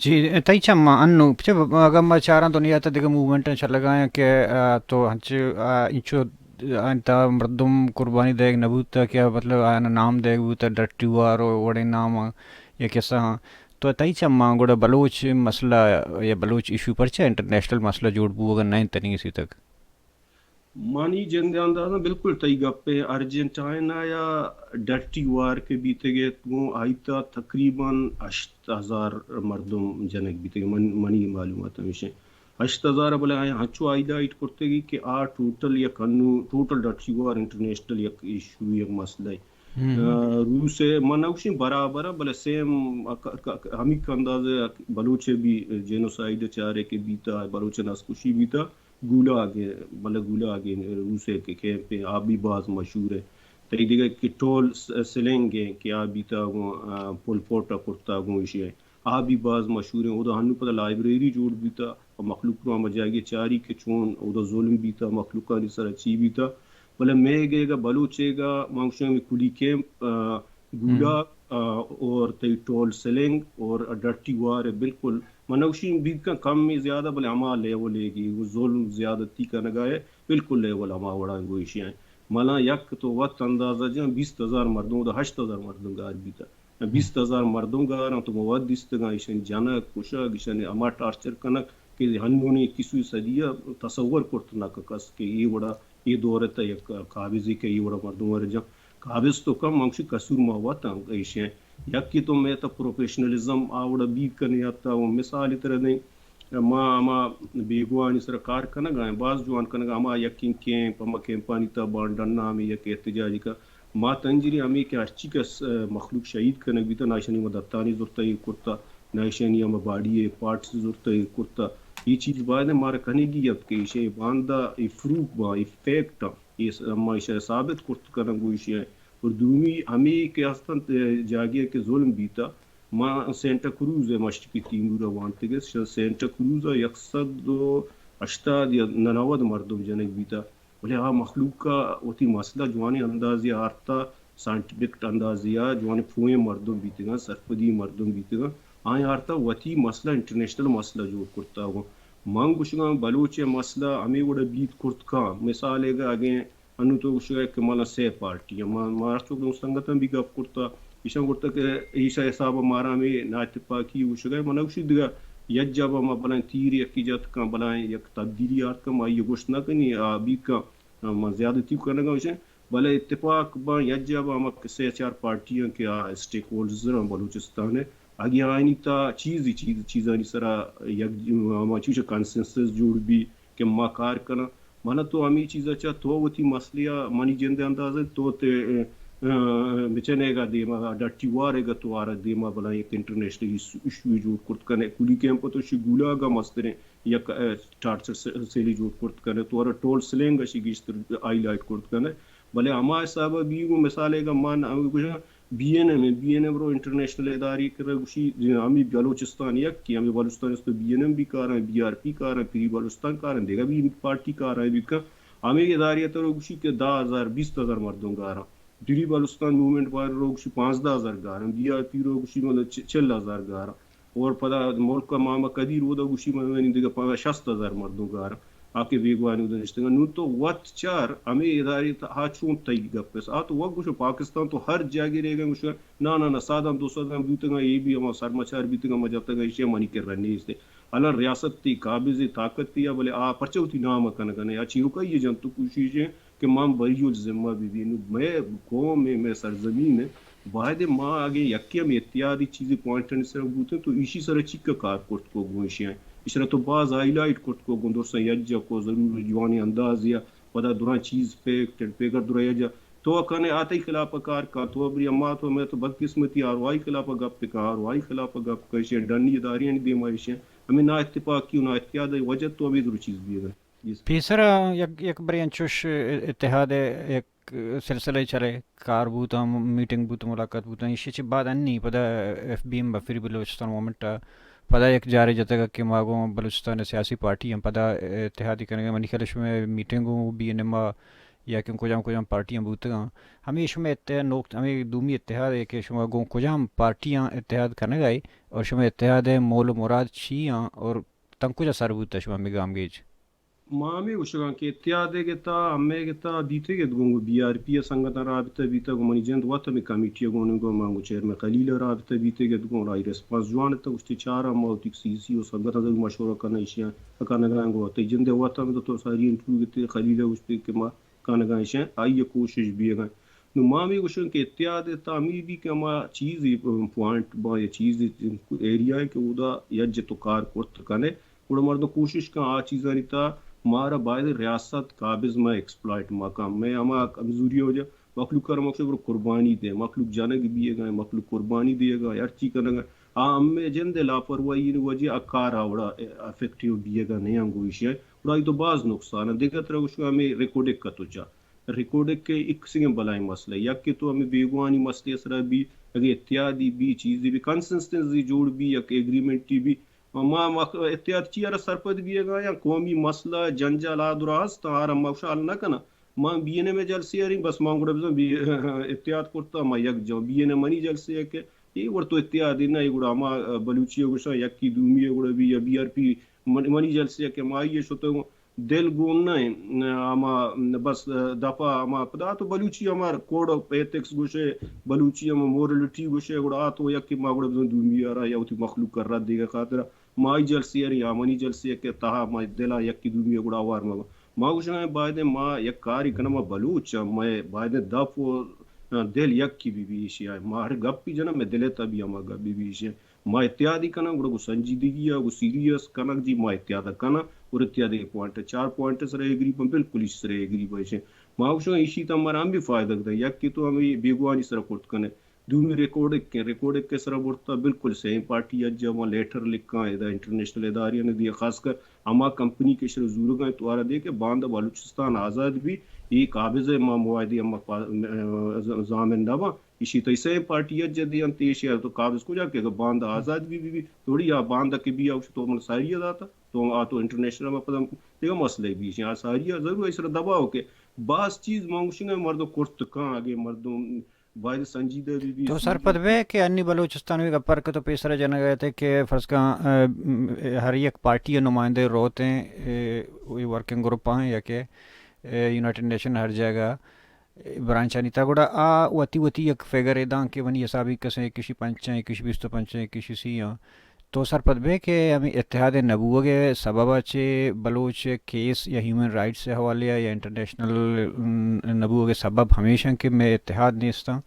جی، تئی چم انو چہ اگر ما چاراں دنیا ءِ تہ دگہ موومنٹ چلگا ہیں کہ، آ، تو ہنچ، آ، انچو، آ، انت مردم قربانی دیگ نہ بوتا کہ مطلب آیانا نام دیگ بوتا ڈرٹی وار ءُ وڑیں نام یا کسہ ہاں۔ تو تئی چم گڑا بلوچ مسئلہ یا بلوچ ایشو پرچہ انٹرنیشنل مسئلہ جوڑ بوگا نہ انت تنی سی تک؟ منی جند ءِ اندازاں بالکل تئی گپ ءَ، ارجنٹائن ءَ یا ڈرٹی وار کہ بیتگ ات گوں آئی تہ تقریباً ہشت ہزار مردم جنگ بیتگ، من، منی معلومات ہمیش انت۔ ہشت ہزار، بلے آیاں ہنچو ہائی لائٹ کرتگی کہ آ ٹوٹل یک انو، ٹوٹل ڈرٹی وار انٹرنیشنل یک ایشو، یک مسئلہ ءِ۔ آ، روس ءَ من نہ گوشیں برابر ءَ، بلے سیم ک-، ک-، ہمیک اندازہ بلوچ ءَ بھی جینوسائیڈ چارے کہ بیتا، بلوچ ءِ نسل کشی بیتا۔ گولاگ ءَ، بلے گولاگ ءَ روس ءِ کہ کیمپ ءَ، آ بھی باز مشہور ءَ۔ تئی دگہ کہ ٹول س-، سلنگ ءَ کہ آ بیتا گوں، آ، پول پوٹ ءَ کرتا گوں ایشی ءَ۔ آ بھی باز مشہور ءَ۔ اودا ہنو پدا لائبریری جوڑ بیتا، مخلوق رو ہما جاگہ چاری کہ چون اودا ظلم بیتا، مخلوقانی سرا چی بیتا۔ بلے مئے گیگا بلوچ ءِ گا، ما گوشاں ہمے کلی کیمپ، آ، گولاگ، آ، اور تئی ٹول سلنگ اور ڈرٹی وار ءَ بالکل من نگوشی بیت کن کم ءُ زیادہ، بلے ہما لیول ءَ کہ ظلم زیادتی کنگا ءَ بالکل لیول ہما وڑا گوشی ہیں۔ منا یک تو وت اندازہ جان بیست ہزار مردم، دا ہشت ہزار مردم گار بیتا۔ بیست ہزار مردم گار انت، تو ما وت دیستگاں، ایشانی جنگ، کشگ، ایشانی ہما ٹارچر کنگ کہ ہنونی اکیسویں صدی ءَ تصور کرت نہ کس کہ اے وڑا اے دور ءِ تہ یک قابضے کہ اے وڑا مردم ءَ را جن قابض تو کم، من گوشی قصور ما وت آں ایشیں۔ یکے تو مئے تہ پروفیشنلزم آ وڑا بیت کنے آتا، و مثال ترا دیں، ما ہما بیگواہانی سرا کار کنگا ایں، باز جوان کنگا، ہما یکیں کیمپ، ہما کیمپانی تہ بانڈنا ہمے یک احتجاجی کا ما تنجری ہمے کہ ہرچی کس، آ، مخلوق شہید کنگ بیتا، نہ ایشانی ما دتانی زرتا ایر کرتا، نہ ایشانی ہما باڈی ءِ پارٹس زرتا ایر کرتا۔ اے چیز باید مارا کنگی ات کہ ایشی باندا اے پروف باں، اے فیکٹ آں، اے س-، ما ایشی ثابت کرت کنگ و ایشی۔ اور دومی ہمے کہ استنت جاگہ کہ ظلم بیتا، ما سینٹا کروز ءِ مشرقی تیمور ءَ وانتگ ات، ش-، سینٹا کروز ءَ یک سد و ہشتاد یا نود مردم جنگ بیتا۔ بلے آ مخلوق ءَ وتی مسئلہ جوانیں اندازے ءَ آرتا، سائنٹیفک اندازے ءَ، جوانیں پوہیں مردم بیتگاں، سرپدی مردم بیتگاں، آیاں آرتا وتی مسئلہ انٹرنیشنل مسئلہ جوڑ کرتا۔ گوں من گوشگاں بلوچ ءِ مسئلہ ہمے وڑ ءَ بیت کرت کاں۔ مثالے ءَ اگیں انوں تو گوشگا کہ مالا سئے پارٹی ایں، ما، ما ہرچو کہ سنگتاں بھی گپ کرتا، ایشاں گوشتا کہ ایشا حساب ءَ مارا ہمے ناتپاکی گوشگا، من گوشی دگہ یک جابا ما بلائیں تیر یکی جت کن، بلائیں یک تبدیلی آرت کن، ما یہ گوشت نہ کنی، آ بیت کن، من زیادتی کنگا گوشیں، بلے اتفاق باں یک جابا ہما کہ سئے چار پارٹی ایں کہ آ اسٹیک ہولڈرز ایں بلوچستان ءِ، اگہ آیانی تا چیزی چیز، چیزانی سرا یک ہما چیز کنسنسس جوڑ بی کہ ما کار کناں، من تو ہمے چیزا چہ تو وتی مسئلہ ءَ منی جند ءِ انداز ءَ تو تے، ا، بچنے گا دیما، ڈٹی وارے گا تو آرا دیما بلائیں یک انٹرنیشنل ایشو، ایشو جوڑ کرت کنے۔ کلی کیمپ تو شی گولاگا مستریں یک، ا، ٹارچر سے-، سیلی جوڑ کرت کنے۔ تو آرا ٹول سلنگ اشی گیشتر ہائی لائٹ کرت کنے۔ بلے ہما حساب ءَ بھی گوں مثالے گا من ہمے گوشاں B N M, B N M رو انٹرنیشنل ادارے کرا گوشی، ہمے بلوچستان یک کہ ہمے بلوچستان است، بی این ایم بھی کاراں، بی آر پی کاراں، فری بلوچستان کاراں، دگہ بھی پارٹی کاراں بیت کن۔ ہمے ادارے ءِ تہ ءَ رو گوشی کہ دہ ہزار، بیست ہزار مردم گاراں۔ دری بلوچستان موومنٹ بارے رو گوشی پانزدہ ہزار گاراں۔ بی آر پی رو گوشی مطلب چ-، چل ہزار گاراں۔ اور پدا ملک ءِ ماما قدیر اودا گوشی من، منی دگہ پنجاہ شست ہزار مردم گاراں۔ آ کہ بیگواہ اودا نشتگاں۔ نوں تو وت چار ہمے ادارے تہ ءَ آ چون تئی گپ است۔ آ تو وت گوشو پاکستان تو ہر جاگہ رہگاں گوشو نا، نا، نا، ساداں دو ساداں بوتگاں، اے بھی ہما سرمچار بوتگاں، ما جتگاں، ایشی ءَ منی کرا نیست۔ الان ریاست تی قابض طاقت یا بلے آ پرچہ وتی نام ءَ کنگا نہ، آ چیروکائی ءِ جنت ءُ کوشش ایں کہ ما بری الذمہ بہ بیں۔ نوں مئے قوم ءِ، مئے سرزمین ءِ، باید ما اگیں یکے ہم اتحادی چیزے پوائنٹانی سرا بوتیں تو ایشی سرا چیکہ کار کرت کو گوں ایشی ءَ۔ ایشرا تو باز ہائی لائٹ کرت کو گوں درساں یجا کو ضرور جوانیں اندازے ءَ پدا دراں چیز پیک، ٹیڈ پیکر دراں یجا تو کنے آ تئی خلاف ءَ کار کن، تو بری اما تو مئے تو بدقسمتی آر وائی خلاف ءَ گپ کن، آر وائی خلاف ءَ گپ کن، ایشی ڈنی اداریانی دیما ایشی ہمیں نا اتفاقی و نا اتحاد ءِ وجہ تو ہمیں درو چیز بیگا۔ جی سر۔ پیسر ءَ یک، یک برے انچوش اتحاد ءِ یک سلسلہ چلے کار بوت، ہم میٹنگ بوت، ملاقات بوت، ایشی چہ بعد انی پدا ایف بی ایم بفری بلوچستان موومنٹ ءَ پدا یک جارے جتگ کہ ما گوں بلوچستان ءِ سیاسی پارٹی ہم پدا اتحادی کنگ ءَ۔ منی خیال ءَ شمئے میٹنگ گوں بی این ایم ءَ یا کہ کجام کجام پارٹی ہم بوتگاں، ہمے شمئے اتحاد نقط-، ہمے دومی اتحاد ءَ کہ شما گوں کجام پارٹیاں اتحاد کنگ ءَ ئے اور شمئے اتحاد ءِ مول و مراد چی آں اور تاں کجا سر بوتہ شما ہمے گامگیج؟ ما ہمے گوشگاں کہ اتحاد ءِ گتا، ہمے گتا بیتگ ات گوں بی آر پی ءِ سنگتاں رابطہ بیتگ، گوں منی جند وت ہمے کمیٹی ءَ گوں، گوں ما گوں چیئرمین خلیل ءَ رابطہ بیتگ ات، گوں رائی ریسپانس جوان اتگ، گوشتی چاراں ما وتی سی سی و سنگتاں ضرور مشورہ کناں، ایشی ءَ کنگا گوں تئی جند ءَ وت ہم تو ساری انٹرویو گتے خلیل ءَ گوشتی کہ ما کنگا ایشاں، آئی ءِ کوشش بیگا۔ نوں ما ہمے گوشاں کہ اتحاد ءِ تہ ءَ ہمے بی کہ ہما چیزے پوائنٹ باں یا چیزے ایریا کہ اودا یک جت ءُ کار کرت کنے، گڑا مردم کوشش کن آ چیزانی تہ ءَ مارا باید ریاست قابض ما ایکسپلائٹ ما کن۔ مئے ہما کمزوری ءِ وجہ مخلوق ءَ را مخلوق قربانی دے، مخلوق جنگ بیگا، مخلوق قربانی دیگا، ہر چی کنگا۔ آ ہمے جند ءِ لاپرواہی ءِ وجہ ءَ کار آ وڑا افیکٹیو بیگا نیاں گوں ایشی ءَ۔ گڑا آئی تو باز نقصان ءَ۔ دگہ ترا گوشگا ہمے ریکوڈک ءَ تو چا۔ ریکوڈک ءِ ایک سنگیں بلاہیں مسئلہ۔ یک کہ تو ہمے بیگوانی مسئلہ ءِ سرا بی، اگہ اتحادی بی، چیزے بی، کنسنسٹنسی جوڑ بی، یک ایگریمنٹی بی، ما، ما اتحاد چی ءَ را سرپد بیگا یا قومی مسئلہ جنجال آ درا ہست، آرا ما گوشاں حل نہ کناں۔ ما بی این ایم ءِ جلسے ءَ ریں، بس ما گڑا بزاں بی، اتحاد کرتا، ما یک جاں بی این ایم منی جلسے ءَ کہ اے وڑ تو اتحاد نہ، اے گڑا ما بلوچی ءَ گوشاں یکی دومی ءَ گڑا بی یا بی آر پی من-، منی جلسے ءَ کہ ما آئی ءَ شتگوں۔ دل گون نہ انت، ہما بس دپا ہما پدا تو بلوچی ہما کوڈ آف ایتھکس گوشے، بلوچی ہما مورلٹی گوشے، گڑا آ تو یکے ما گڑا بزن دومی ءَ را یا وتی مخلوق ءَ را رد دیگا خاطر ما آئی جلسے ءَ ریں، آ منی جلسے ءَ کہ تہا ما دل ءَ یکے دومی ءَ گڑا ہوار مباں۔ ما گوشاں باید ما یک کارے کناں، ما بلوچ آں، مئے باید دپ و دل یکے بہ بی ایشی ءَ۔ ما ہر گپی جناں، مئے دل ءِ تہ بی ہما گپ بہ بی ایشی ءَ۔ ما اتحادی کناں، گڑا گوں سنجیدگی ءَ، گوں سیریس کنگ جی ما اتحاد کناں، اور اتحاد ءِ پوائنٹ، چار پوائنٹ سر ایگری بن، بالکل ایشی سر ایگری بن۔ ما گوشاں ایشی تہ مارا ہم بھی فائدہ دے، یک کہ تو ہمے بیگوانی سر کرت کنے، دومی ریکوڈک ءِ، ریکوڈک ءِ سرا برتا بالکل سیم پارٹی ءَ جا ما لیٹر لکھاں، ادا انٹرنیشنل ادارے نے دیا، خاص کر ہما کمپنی کہ شر زورگاں تو آرا دے کہ باندا بلوچستان آزاد بی، اے قابض ءِ ما معاہدے ہما پا-، ضامن نہ باں۔ ایشی تئی سیم پارٹی ءَ جدی انت، ایشی ءَ تو قابض کجا کہ اگر باندا آزاد بی، بی، بی، تھوڑی آ باندا کہ بی آ تو من ساری ءَ داتا، تو آ تو انٹرنیشنل ما پدم دیگہ مسئلہ بی، ایشی آ ساری ءَ ضرور ایسر دباؤ کہ باز چیز ما گوشنگ مردم کرت کان، اگے مردم باید سنجیدہ بہ بی، تو سرپد بے کہ انی بلوچستان وی گپر کہ تو پیسر جنگ ءَ تے کہ فرض کن، ا، م، ہر یک پارٹی ءِ نمائندے روت ایں، اے، وی ورکنگ گروپ آں یا کہ، اے، یونائیٹڈ نیشن ہر جگہ، اے، برانچانی تا گڑا آ وتی وتی یک فگر ءَ داں کہ منی حسابی کسے کشی پنچ ایں، کشی بیست و پنچ ایں، کشی سی آں۔ تو سرپد بے کہ ہمے اتحاد نہ بوگ ءِ سبب ءَ چہ بلوچ کیس یا ہیومن رائٹس ءِ حوالے ءَ یا انٹرنیشنل، م، نہ بوگ ءِ سبب ہمیش انت کہ مئے اتحاد نیست انت؟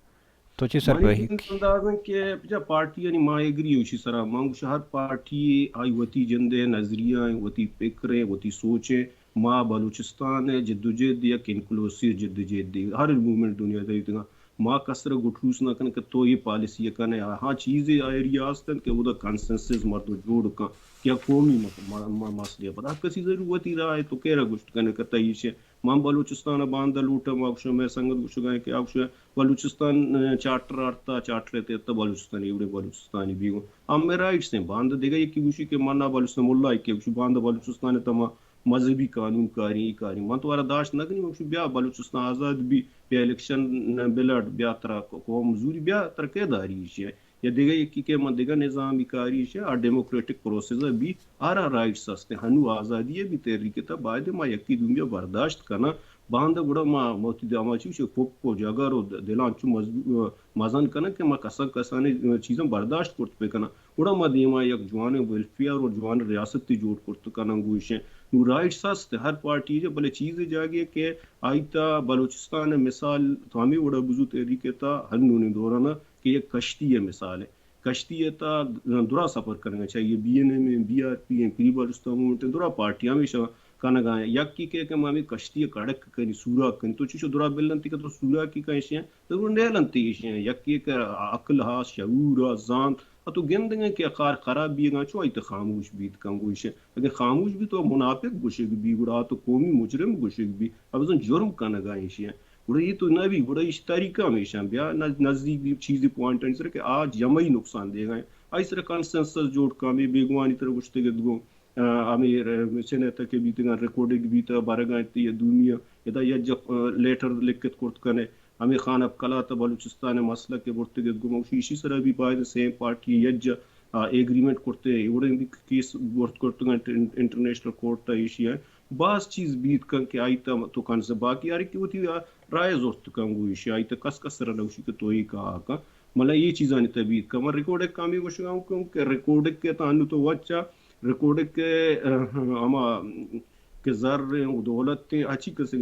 تو چی سرپدی؟ منی انداز انت کہ پجا پارٹی یعنی ما ایگری اوشی سرا، ما گوش ہر پارٹی آئی وتی جند ءِ نظریہ ایں، وتی فکر ایں، وتی سوچ ایں۔ ما بلوچستان ءِ جدوجہد یک انکلوسیو جدوجہد، ہر موومنٹ دنیا ءَ دیتگاں۔ ما کس ءَ را گٹلوس نہ کنیں کہ تو اے پالیسی ءَ کن ئے۔ ہاں، چیزے ایریا است انت کہ اودا کنسنسس مردم جوڑ کن کہ آ قومی م-، م-، م-، مسئلہ ءَ پدا ہر کسی ضرور وتی رائے تو کیرا گوشت کن ئے کہ تئی ایش ءَ من بلوچستان ءَ باندا لوٹاں، ما گوشاں، مئے سنگت گوشگ ءَ کہ آ گوشاں بلوچستان، ءَ، چارٹر آرتا، چارٹر ءِ تحت بلوچستان ایوڑیں بلوچستانی بیگو ہمے رائٹس ایں۔ باندا دگہ یکے گوشی کہ من نہ بلوچستان، ملا یکے گوشی باندا بلوچستان ءِ تما مذہبی قانون کاری، ای کاری۔ من تو آرا داشت نہ کنی، من گوشی بیا بلوچستان آزاد بی، بیا الیکشن بلڈ، بیا ترا قوم زوری، بیا ترا کے داری ایشی ء۔ یا دگہ یکی کہ من دگہ نظامی کاری ایشی ء، آ ڈیموکریٹک پروسیس ء بی، آرا رائٹس ہست، ہنو آزادی ء بی تحریک تا باید ما یکی دومی ء برداشت کناں۔ باندا گڑا ما موتی داما چوش پک و جگر و دلان چو مزدو-، مزن کناں کہ ما کسان کسانی چیزاں برداشت کرت بکناں۔ گڑا ما دیما یک جوانیں ویلفیئر و جوان ریاستے جوڑ کرت کناں گوشیں۔ نو رائٹس ہست ہر پارٹی جا، بلے چیز جاگے کہ آئی تا بلوچستان مثال تو ہمیں وڑا بزو تحریک تا ہنونی دورانا کہ یک کشتی ہے مثال ہے۔ کشتی تا درا سفر کرنا چاہیے، B N M, B R P, پری بلوچستان موومنٹ، درا پارٹی ہمیشہ کنگا ہیں۔ یکی کہ، کہ ما ہمیں کشتی کڑک کنی، سوراخ کنی، تو چیشو درا بلنتی کہ تو سوراخی کنشی ہیں، ضرور نیلنتی ایشی ہیں۔ یکی کہ عقل ہا، شعور ہا، زانت، اتو گندگیں کہ کار خراب بیگا چو ایت خاموش بیت کن گوشے۔ اگر خاموش بیت تو منافق گوشگ بی، گڑا تو قومی مجرم گوشگ بی، اب ازن جرم کنگا ایشی ہیں۔ گڑا یہ تو نہ بی، گڑا ایش طریقہ ہمیشہ بیا نز-، نزدیک بی چیزی پوائنٹ انسر کہ آج یمئی نقصان دے گئے۔ آئی سر کانسنسس جوڑ کامی بیگوانی طرح گوشتے گدگو۔ آ، ہمے ر-، چنے تہ کہ بیتگاں، ریکارڈنگ بیتہ، برگاں انت یا دومی ء، ادا یک جپ، آ، لیٹر لکھت کرت کنے، ہمے خان اب کلات بلوچستان مسئلہ کہ برتگ ات، گوں ایشی سرا بھی باید سیم پارٹی یک جا، آ، ایگریمنٹ کرتے، اوڑیں بھی کیس برت کرتگ انت انٹ-، انٹرنیشنل کورٹ تا ایشی ء۔ باز چیز بیت کن کہ آئی تا تو کن سے باقی آرے کہ وتی، آ، رائے زرت کن گو ایشی آئی تا کس کس سرا نوشی کہ تو ای کا آ کن۔ ملا یہ چیزانی تا بیت کن۔ من ریکارڈ کامی گوشگا ہوں کہ ریکارڈ کے تا انو تو وچا ریکارڈ کہ، اه، ہما کہ زر و دولت اچی کسے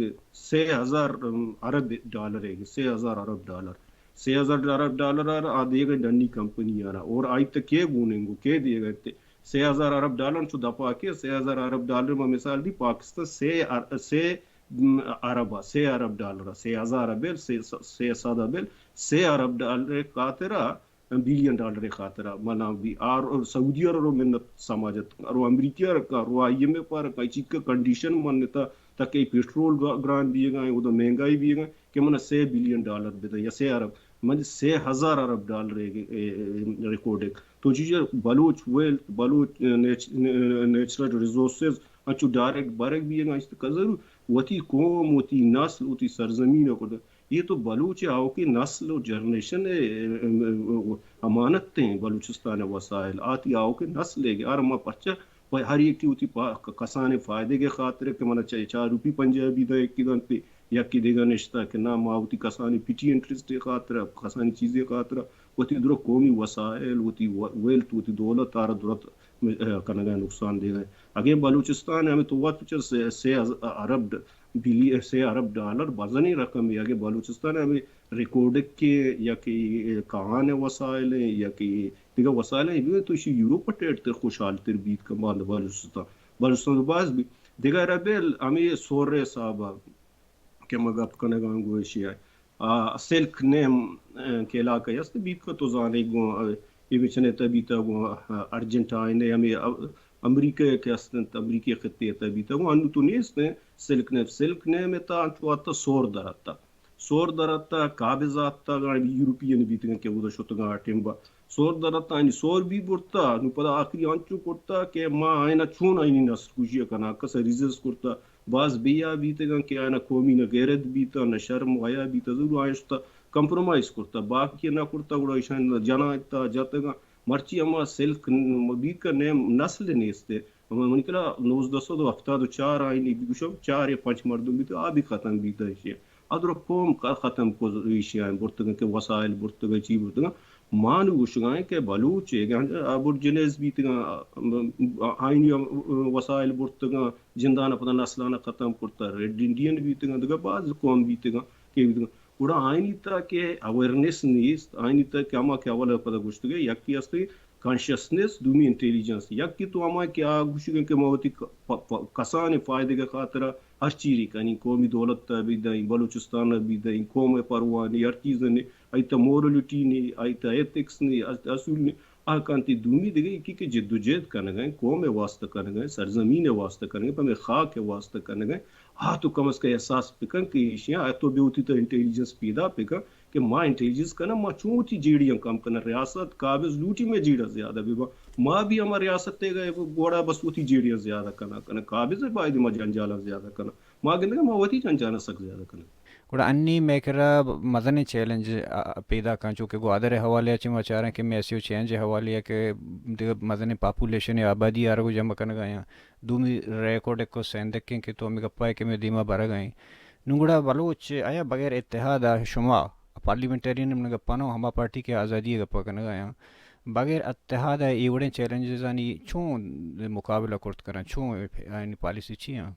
سے ہزار، ام، ارب ڈالر ہے، سے ہزار ارب ڈالر۔ سے ہزار ارب ڈالر آ دیگا ڈنی کمپنی آنا۔ اور آئی تک کے گوننگو، کے دیگا تے؟ سے ہزار ارب ڈالر چو دپا کے، سے ہزار ارب ڈالر ما مثال دی پاکستان سے ار-، سے، ام، ارب، سے ارب ڈالر، سے ہزار بل، سے، سے سد بل، سے ارب ڈالر خاطرہ بلین ڈالر خاطرہ، منا بھی آر، اور سعودی عرب رو منت سماجت، اور امریکہ رکا، رو آئی ایم ایف رکا، چیک کنڈیشن منتا، تاکہ پیٹرول گا-، گران بیگا، او دا مہنگائی بیگا، کہ منا سے بلین ڈالر بدے یا سے ارب، من سے ہزار ارب ڈالر ہے، اے، اے، ریکارڈ ہے۔ تو چیز بلوچ ویلتھ، بلوچ، اے، نیچ-، اے، نیچرل ریسورسز، انچو ڈائریکٹ برگ بیگا، اس کا ضرور وتی قوم، وتی نسل، وتی سرزمین کو یہ تو بلوچ آؤکیں نسل و جنریشن امانت ہیں بلوچستان وسائل۔ آتی آؤکیں نسل ہے کہ ہر ما پرچہ پہ ہر یکی وتی پا-، ک-، کسان فائدے کے خاطر کہ منا چاہے چار روپی پنجابی دا یکی دنتے، یکی دیگا نشتا کہ نا ما وتی کسانی پٹی انٹرسٹ خاطر، کسانی چیزیں خاطر، وتی درو قومی وسائل، وتی و-، ویلتھ، وتی دولت آرا درت م-، اه، کنگا نقصان دیگا۔ اگے بلوچستان ہمیں تو وقت چل سے، سے ہز-، ارب ڈ-، بلی-، سے ارب ڈالر بزنیں رقم ہے۔ اگے بلوچستان ہمیں ریکارڈ کے یا کہ کہان وسائل ہیں یا کہ دیگہ وسائل ہیں، تو اسی یورپ ٹیٹ تر خوشحال تر بیت کن باند بلوچستان۔ بلوچستان تو باز بھی دیگہ ربیل ہمیں سور صاحب کہ ما گپ کنگاں گوں ایشی ء۔ آ، سلک نیم، ء، کہ علاقہ است بیت کہ تو زانے گوں، ء، اے بچنے تہ بیتا گوں، ء، ارجنٹائن ء ہمے، ء، امریکہ کہ است انت، امریکی خطے تہ بیتا گوں، انو تو نیست ہیں، سلک نیم، سلک نیم تا انچو آتا سور در آتا۔ سور در آتا، قابض آتا، گاڑی یورپین بیتگن کہ اودا شتگاں آ ٹیمبا۔ سور در اتانی سور بی برتا، نو پدا آخری انچو کرتا کہ ما آئینا چون آئینی نسل کشی کناں، کس ریزسٹ کرتا، باز بے حیا بیتگاں کہ آئینا قومی نہ غیرت بیتا، نہ شرم و حیا بیتا، ضرور آئین شتا کمپرومائز کرتا، باقی نہ کرتا، گڑا ایشان جناں تا جتگاں، مرچی ہما سلک بیت کہ نیم نسل نیست۔ منی کرا نوزدہ سد و ہفتاد و چار آئینی بگوشم، چار یا پنچ مردم بیت، آ بھی ختم بیت ایشی۔ ادر قوم کا ختم کو ایشی آئین برتگن کہ وسائل برتگن، چی برتگن۔ ما نو گوشگائیں کہ بلوچ ایگن ابورجنز بیتگن، آئینی وسائل برتگن، جندان پدا نسلان ختم کرتا، ریڈ انڈین بیتگن، دگہ باز قوم بیتگن، کہ بیتگن۔ گڑا آئینی تہا کہ اویئرنس نیست، آئینی تہا کہ ہما کہ اول پدا گوشتگے، یکی است کانشسنس، دومی انٹیلیجنس۔ یکی تو ہما کہ آ گوشگن کہ ما وتی ک-، پ-، پ-، کسان فائدے کے خاطر ہر چیزی کنی، قومی دولت تہا بھی دائیں، بلوچستان بھی دائیں، قوم پرواہ نی، ہر چیز نی، ایتا مورلٹی نی، ایتا ایتھکس نی، ایتا اصول نی۔ آ کانتی دومی دگہ یکی کہ جدوجہد کنگا ایں، قوم ء واسطہ کنگا ایں، سرزمین ء واسطہ کنگا ایں، پہ ہمے خاک ء واسطہ کنگا ایں، آ تو کم از کم احساس بکن کہ ایشیاں آ تو بہ وتی تہ انٹیلیجنس پیدا بکن کہ ما انٹیلیجنس کناں، ما چون وتی جیڑیاں کم کناں، ریاست قابض لوٹی مئے جیڑہ زیادہ بہ باں، ما بھی ہما ریاست ء گڑا بس وتی جیڑیاں زیادہ کناں، کناں قابض ء باید ما جنجالاں زیادہ کناں۔ ما گندگا ما وتی جنجالاں سک زیادہ کناں۔ گڑا انی مئے کرا مزنیں چیلنج، آ، پیداک آں، چونکہ گوادر ء حوالے ء چہ ما چاراں کہ مئے سی و چینج ء حوالے ء کہ دگہ مزنیں پاپولیشن ء آبادی آرگ و جمع کنگ ء آیاں۔ دومی ریکارڈ ء کو سیندکیں کہ تو ہمے گپا ء کہ مئے دیما برگ ء ایں۔ نوں گڑا بلوچ آیا بغیر اتحاد ء شما پارلیمنٹرین من گپانو ہما پارٹی کہ آزادی ء گپا کنگ ء آیاں۔ بغیر اتحاد ء اے وڑیں چیلنجزانی چون مقابلہ کرت کناں؟ چون آیانی پالیسی چی آں؟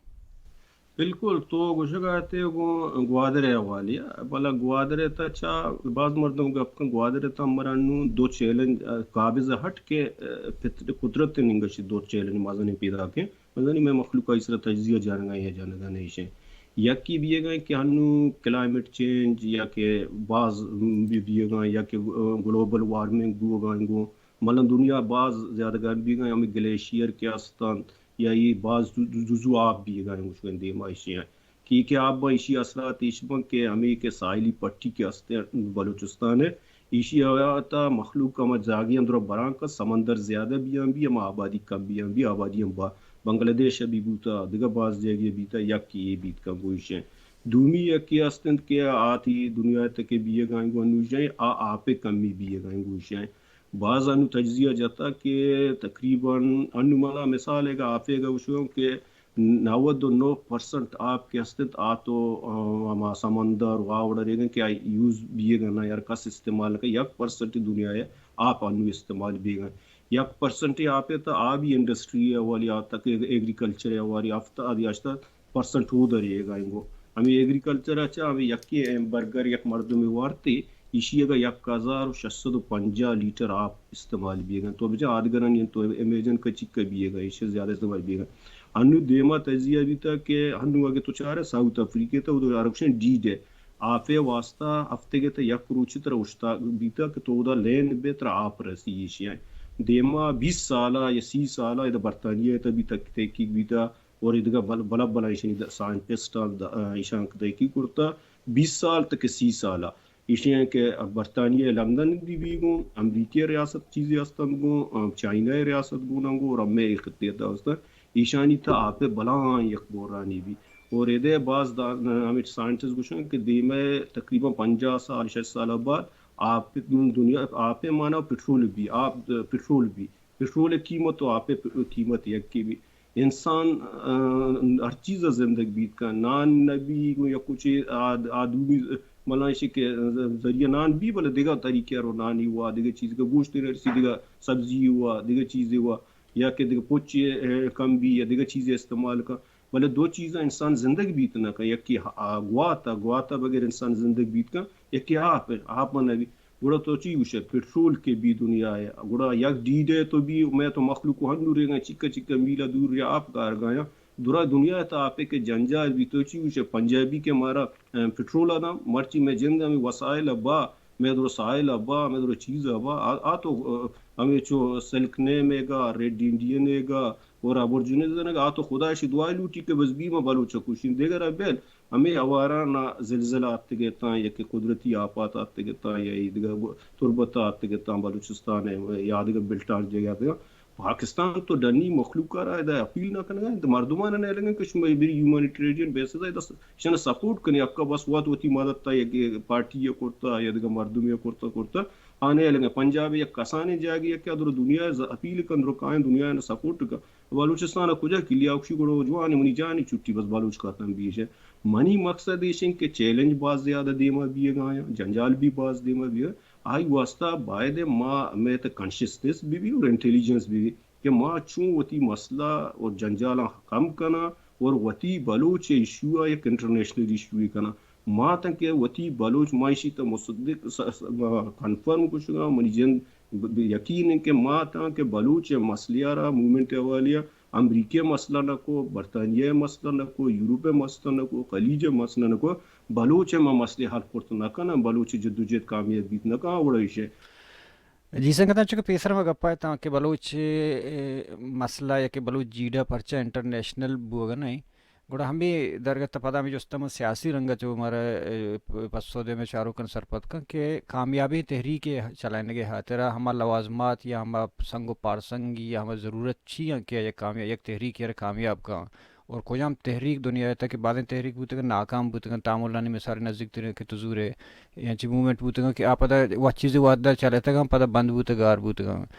بالکل، تو گوشگ ء ات ئے گوں گوادر ء حوالے ء، بلے گوادر ء تہ چا باز مردم گپ کن، گوادر ء تہ ہمرا نوں دو چیلنج، ء، قابض ء ہٹ کہ، ء، پت-، قدرت ء نیمگا چہ دو چیلنج مزنیں پیداک ایں۔ مزنیں مئے مخلوق ء ایسرا تجزیہ جنگ ء یا جنگ ء نہ ایش ایں۔ یکے بیگ ء کہ ہنوں کلائمیٹ چینج یا کہ باز بی-، بیگ ء یا کہ، ء، گلوبل وارمنگ بوگ ء گوں ملن دنیا باز زیادہ گرم بیگ ء، ہمے گلیشیئر کہ است انت یا اے باز جزو آپ بیگ ء، گوشگ ء دیما ایشی ء کہ، کہ آپ باں ایشی اثرات ایش بنت کہ ہمے کہ ساحلی پٹی کہ است انت بلوچستان ء، ایشی ء تہ مخلوق ہما جاگہاں درا بران کنت، سمندر زیادہ بیان بی، ہما آبادی کم بیان بی، آبادی ہم با-، بنگلہ دیش ء بھی بوتا، دگہ باز جاگہے بیتا، یکے اے بیت کن گوشیں۔ دومی یکے است انت کہ آ تئی دنیا ء تہ کہ بیگ ء انگو انوشیں، آ آپ ء کمی بیگ ء انگوشیں۔ باز انو تجزیہ جتا کہ تقریباً انو منا مثال ء گا آفے گا وشوں کہ نود و نو پرسنٹ آپ کہ است انت، آ تو، آ، ہما سمندر و آ وڑا ریگن کہ آ یوز بیگ ء نہ، یار کس استعمال نہ کن، یک پرسنٹ دنیا ء آپ انو استعمال بیگ ء۔ یک پرسنٹ آپ ء تہ آ بھی انڈسٹری ء حوالے آ تک ایگریکلچر ء حوالے ہفتاد یا ہشتاد پرسنٹ ہو در ایگا انگو۔ ہمیں ایگریکلچر ء چہ ہمیں یکے برگر یک مردمے وارتے، ایشی اگا یک ہزار و شش سد و پنجاہ لیٹر آپ استعمال بیگ انت۔ تو بجا آدگرانی انت، تو امیجن کا چکا بیگا، ایشی زیادہ استعمال بیگ انت۔ انو دیما تجزیہ بیتا کہ انو اگہ تو چارے ساؤتھ افریقہ تا ادو ارکشن ڈیڈ ء آفے واسطہ ہفتگے تا یک روچے ترا اشتاگ بیتا کہ تو ادا لین بے ترا آپ رسی ایشی ء۔ دیما بیست سالا یا سی سالا ادا برطانیہ تا بیتا تحقیق بیتا اور ادگہ بل-، بلا بلا ایشانی د-، سائنٹسٹ آن د-، ایشان تحقیق کرتا بیست سال تک سی سالا۔ ایشی ء کہ برطانیہ لندن دی بیگوں، امریکی ریاست چیزے استنت گوں، ام، چائنا ریاست گوں ننگو اور امے خطے تا استن۔ ایشانی تا آپ بلاں یک بورانی بی۔ اور ادے باز دا-، ہمیں سائنٹسٹ گوشن کہ دیمے تقریباً پنجاہ سال، شش سال بعد آپ دنیا، آپ مانا پٹرول بی، آپ پٹرول بی۔ پٹرول قیمت و آپ قیمت یکی بی۔ انسان، آ، ہر چیز ء زندگ بیت کن۔ نان نہ بی، گوں یک کچے آ-، آدمی ملائشی کہ ذریعہ نان بی، بلے دگہ طریقے رو نانی ہوا، دگہ چیز کا گوشت نہ رسی، دگہ سبزی ہوا، دگہ چیزے ہوا، یا کہ دگہ پوچے، اے، کم بی یا دگہ چیزے استعمال کا۔ بلے دو چیزاں انسان زندگ بیت نہ کن، یکی ہ-، آ، گوات ء، گوات ء بغیر انسان زندگ بیت کن، یکی آپ ء، آپ ء نہ بی۔ گڑا تو چی گوشے، پٹرول کہ بی دنیا ء، گڑا یک ڈیڈ ء تو بی، مئے تو مخلوق ہنو ریگاں چکا چکا میلا دور ریا آپ کارگایاں۔ درا دنیا ء تا آپ ء کہ جنجال بی، تو چی گوشے، پنجابی کہ مارا، ا، پٹرول ء داں، مرچی مئے جند ہمیں وسائل ء با، مئے درو ساحل ء با، مئے درو چیز ء با، آ، آ تو، ا، ہمیں چو سلک نیم ء گا، ریڈ انڈین ء گا، اور ابورجنز زنگ، آ تو خدا شی دعا لوٹی کہ بس بی ما بلوچ کشین۔ دیگر ء بیل ہمیں آواران ء زلزلہ آتگ اتاں یا کہ قدرتی آفات آتگ اتاں یا ای دگہ تربت آتگ اتاں بلوچستان ء یا دگہ بلٹان جگہ آتگ اتاں۔ پاکستان تو ڈنی مخلوق ء را ادا اپیل نہ کنگ ء انت، مردمان ء نہ لگن کہ شما بری ہیومانیٹیرین بیسز ء ادا س-، شنا سپورٹ کنی، اکا بس وت وتی مدد تا یک پارٹی ء کرتا یا دگہ مردمی ء کرتا کرتا آنے لگن۔ پنجاب ء یک کسانیں جاگے ء کہ ادر دنیا ء ز-، اپیل کن، درو کائیں دنیا ء سپورٹ کن۔ بلوچستان ء کجا کلیا کشی گڑو جوان منی جانی چھٹی بس بلوچ ختم بیش۔ منی مقصد ایش انت کہ چیلنج باز زیادہ دیما بیگا آیاں، جنجال بھی باز دیما بیگا۔ آئی واسطہ باید ما، مئے تہ کانشسنس بہ بی اور انٹیلیجنس بہ بی کہ ما چون وتی مسئلہ اور جنجالاں کم کناں اور وتی بلوچ ایشو ء یک انٹرنیشنل ایشو کناں۔ ما تاں کہ وتی بلوچ، ما ایشی تہ مصدق س-، س-، کنفرم گوشگاں، منی جند ب-، ب-، یقین انت کہ ما تاں کہ بلوچ ء مسئلہ ء را موومنٹ ء حوالے ء امریکہ ء مسئلہ نہ کو، برطانیہ ء مسئلہ نہ کو، یورپ ء مسئلہ نہ کو، خلیج ء مسئلہ نہ کو، بلوچ ء ما مسئلہ حل کرت نہ کناں، بلوچ ء جدوجہد کامیاب بیت نہ کناں، وڑا ایش ء۔ جی سنگتاں، چونکہ پیسر ما گپا اتاں کہ بلوچ، اے، مسئلہ یا کہ بلوچ جیڑہ پرچہ انٹرنیشنل بوگ ء نہ انت، گڑا ہمے درگت ءَ پدا ہمے جست ءَ من سیاسی رنگ ءَ چو مارا، اے، پ-، پسو دے، مئے چاروکاں سرپد کن کہ کامیابیں تحریک ءِ چلائینگ ءِ ہاترا ہما لوازمات یا ہما سنگ و پارسنگی یا ہما ضرورت چی انت کہ یک کامیاب، یک تحریک ءَ را کامیاب کن، اور کجام تحریک دنیا ءِ تہ کہ بازیں تحریک بوتگ انت ناکام بوتگ انت، تاملانی مثال نزیک ترین کہ تو زورے، انچیں موومنٹ بوتگ انت کہ آ پدا وت چیزے وھد ءَ چلتگ انت، پدا بند بوتگ، گار بوتگ انت۔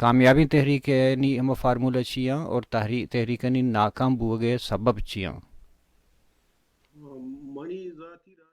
کامیابیں تحریک ءِ نی ہما فارمولا چی آں اور تحری-، تحریک ءِ نی ناکام بوگ ءِ سبب چی آں؟ منی ذاتی رائے